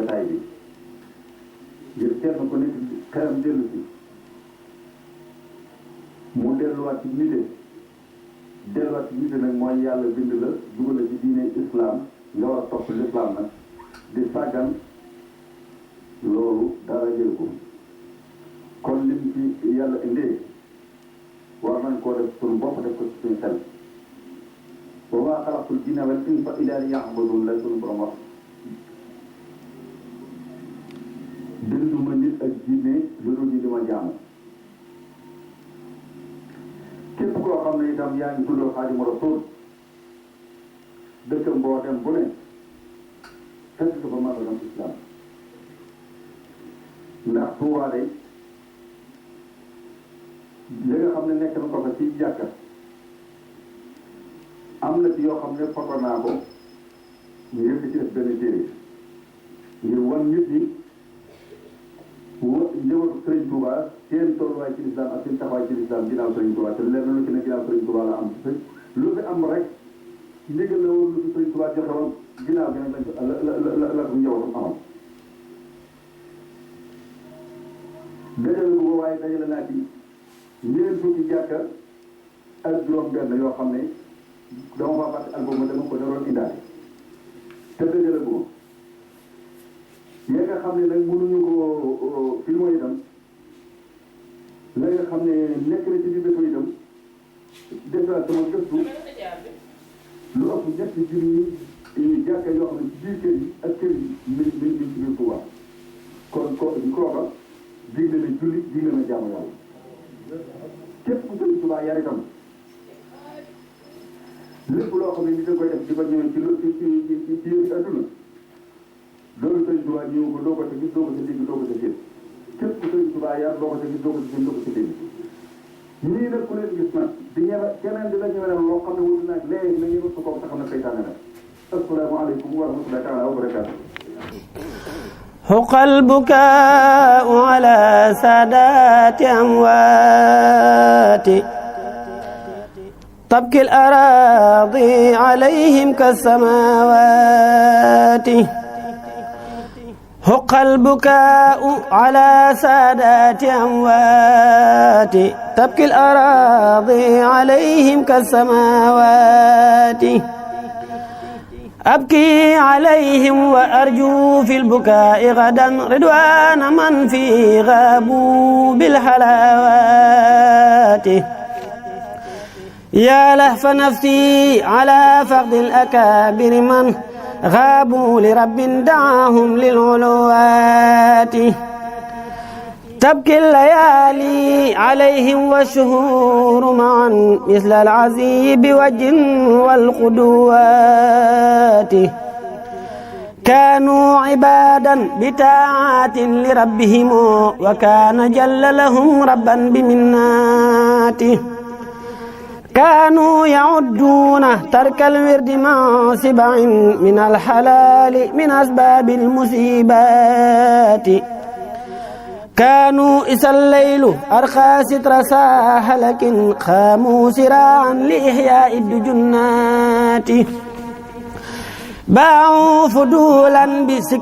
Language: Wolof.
jotaay bi ngir kenn ku nekk xelam dellu si mu delluwaat ci nite nag mooy yàlla bind la dugal la ci diine islam nga war a topp l'islam nag di sàggan loolu dara jël ko kon lim ci yàlla indee war nañ koo def suñu bopp def ko ci suñu xel wa maa xalaqtul jinna wal insa illaa liya'buduun la suñu borom wax binduma nit ak jinne lu dul ñu di ma jaamu képp koo xam ne itam yaa ngi tuddoo Xaadimu Rasuul dëkkam boo dem bu ne fekk ko fa masalam islam ndax Tuubaa de li nga xam ne nekk na ko fa ci jàkka am na ci yoo xam ne foto naa ko ngir di ci def benn téere ngir wan nit ñi njëwatu Sëriñ Tuubaa seen tolluwaay ci lislaam ak seen taxawaay ci lislaam ginnaaw Sëriñ Tuubaa te leer na lu ci ne ginnaaw Sëriñ Tuubaa la am lu fi am rek ndigal la woon lu fi Sëriñ Tuubaa joxe woon ginnaaw gi nag la ko njëwatam amal dajale ko waaye dajale naa ci ñeent fukki jàkka ak juróom benn yoo xam ne dama faa fàtte album dama ko doon indaale te dajale ko ya nga xam ne nag mënuñu ko filmo itam la nga xam ne nekk na ci biir dëkk itam def naa sama gëstu lu ëpp ñetti junni jàkka yoo xam ne ci biir kër yi ak kër yi mi ci biir Tuubaa kon kooka digle na julli digle na jaamu yàlla képp ku Sëriñ Tuubaa yar itam lépp loo xam ne ni da koy def di ko ñëw ci yëfi adduna loolu Sëriñ Tuubaa ñëw ko doo ko ca gis doo ko ca dégg doo ko ca gis képp ku Sëriñ Tuubaa yar doo ko ca gis doo ko ca gis doo ko ca dégg ñii nag ku leen gis nag di ñeme keneen dina ñeme nag loo xam ne wuti nag léegi na ngeen ko ko te xam ne seytaane la asalaamaaleykum wa rahmatullahi taala wa barakaatu حق البكاء على سادات أموات تبكي الأراضي عليهم كالسماوات حق البكاء على سادات أموات تبكي الأراضي عليهم كالسماوات أبكي عليهم وأرجو في البكاء غدا رضوان من في غابوا بالحلاوات يا لهف نفسي على فقد الأكابر من غابوا لرب دعاهم للعلوات تبكي الليالي عليهم والشهور معا مثل العزيب والجن والقدوات كانوا عبادا بتاعات لربهم وكان جل لهم ربا بمناته كانوا يعدون ترك الورد مع سبع من الحلال من أسباب المصيبات كانوا إذا الليل أرخى ستر ساح لكن قاموا سراعا لإحياء الدجنات باعوا فضولا بسكر